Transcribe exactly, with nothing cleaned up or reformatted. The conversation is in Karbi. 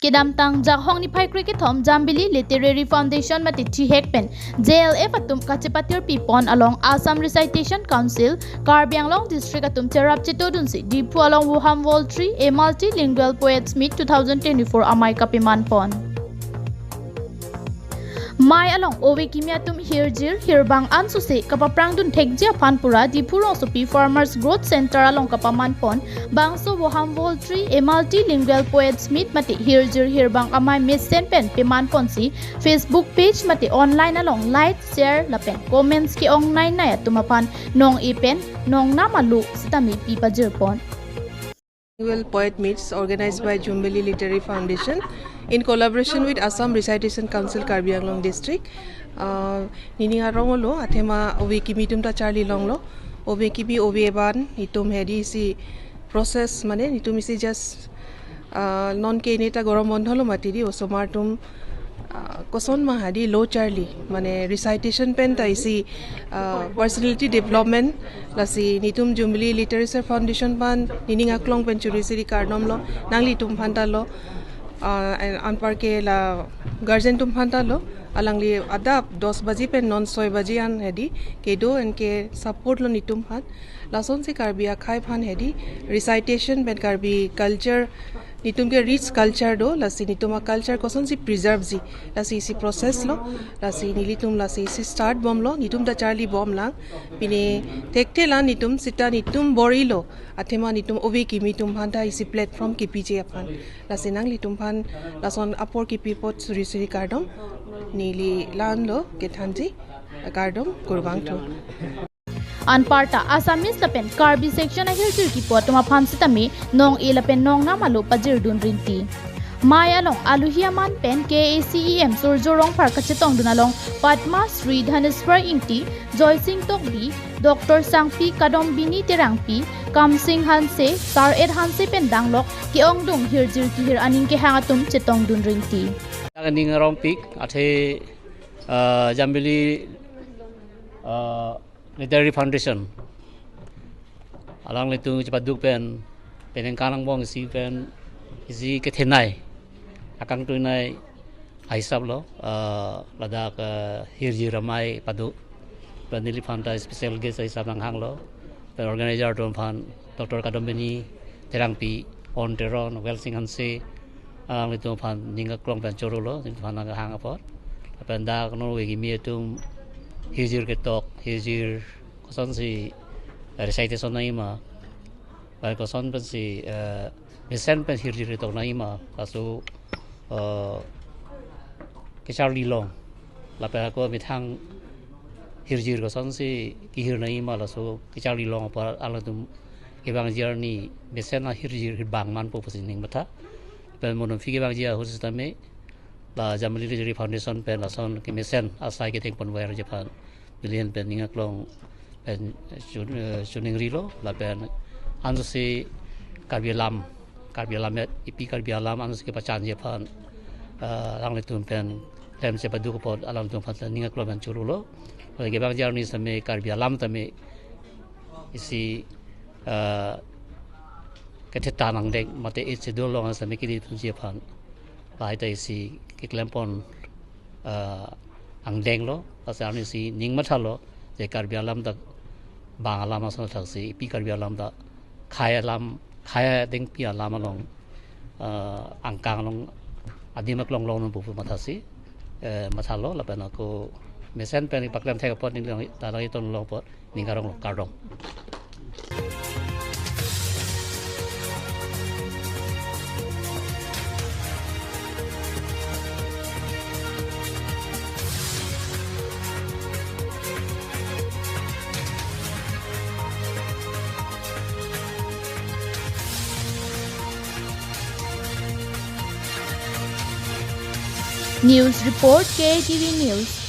Kedamtang Jakhong niphai krekethom Jambili Literary Foundation mate thihek pen J L F atum kachepatirpi pon along Assam Recitation Council Karbi Anglong District atum cherap chetodunsi Diphu along Woham Voltri, a multilingual poets meet two thousand twenty-four amei kapeman pon. Mei along ove kimi atum hirjir hirbang ansose kapaprangdun thekji aphan pura Diphu rongsopi Farmers Growth Center along kapaman pon bangso Woham Voltri, a multilingual poets meet mate hirjir hirbang amei mesen pen peman ponsi Facebook page mate online along like, share lapen comments ke-ong nai nai atum aphan nong-e pen nongnam alo sitame pi pajir pon. Annual Poet Meets organized by Jumbili Literary Foundation in collaboration with Assam Recitation Council Karbi Anglong District. Uh, nini arong lo, athema ove kimi atum ta charli longlo. Ove kimi ove eban, itum hedi isi process mane, itum isi just uh, non ke ini ta gorom bondho lo mati di osomar atum uh, koson ma hadi lo charli mane recitation pen ta isi uh, personality development lasi nitum Jumbili Literature Foundation aphan nining aklong pen churi siri kardom lo nanglitum aphan ta lo uh, and anpar ke la guardian atum aphan ta lo alangli adap dos baji pen non soi baji an hedi kedo and ke support lo nitum aphan lasonsi Karbi akhei aphan hedi recitation pen Karbi culture nitum ke rich culture do lasi nitum a culture kosonsi preserve ji lasi isi process lo lasi nelitum lasi isi start bomlo nitum ta charli bomlang pine thekthe la nitum sita nitum bor-ilo athema nitum ove kimi atum aphan ta isi platform kipiji aphan lasi nanglitum aphan lason apor kipi apot suri suri kardom neli la-an lo kethanji kardom kurvangthu. Anparta Assamese lapen Karbi section ahirjir kipu atum aphan sitame nong-e lapen nongnam alo pajirdun rinti. Mei along aluhi aman pen K A C E M Surjo Rongphar kachetongdun along Padma Shri Dhaneswar Ingti, Joysing Tokbi, Doctor Sangpi Kadombini Terangpi, Kamsing Hanse, Sar-et Hanse pen danglok ke-ongdung hirjir kihir aning kehang atum chetongdun rinti. Ning arongpik athe uh, Jambili uh, Literary Foundation alanglitum chepaduk pen penengkan angbong isi pen isi kethenei akangtuinei ahisap lo uh, ladak uh, hirjir amei paduk pen neliphan ta special guest ahisap nanghanglo pen organizer atum aphan Doctor Kadombini Terangpi, Pon Teron, Welsing Hanse alanglitum aphan ning aklong pen chorolo neliphan nanghang apot pen dak non ove kimi atum hirjir ketok hirjir kosonsi recitation nangji ma bai koson pensi eh, mesen pen hirjir ketok nangji ma laso eh, kecharli long lapen ako methang hirjir kosonsi kehir nangji ma laso kecharli long apar alangtum kevangji arni mesen ahirjir hirbang manpo pusi ning matha pen mo non aphi kevangji ahut sitame la Jambili Literary Foundation pen lason kemesen asai ketengponver ji aphan nelihin pen ning aklong pen chun- eh, chuningrilo lapen ansose Karbi alam Karbi alam et ipi Karbi alam ansose kepachanji aphan eh, alanglitum pen klem chepaduk apot alangtum aphan ning aklong pen chorolo. Lapen kevangji arni sitame Karbi alam tame isi eh, ketheta angdeng mate Eighth Schedule along sitame kidi thunji aphan lahai ta isi keklempon eh, angdeng lo lasi arnisi ning mathalo je Karbi alam ta bang alam ason thaksi ipi Karbi alam ta khei alam khei adengpi alam along eh, angkang along adim aklong long nangpo pu mathasi eh, mathalo lapen ako mesen pen paklem thek apot ning lang ta lang iton long apot ning karong lo kardom. News report, K A T V News.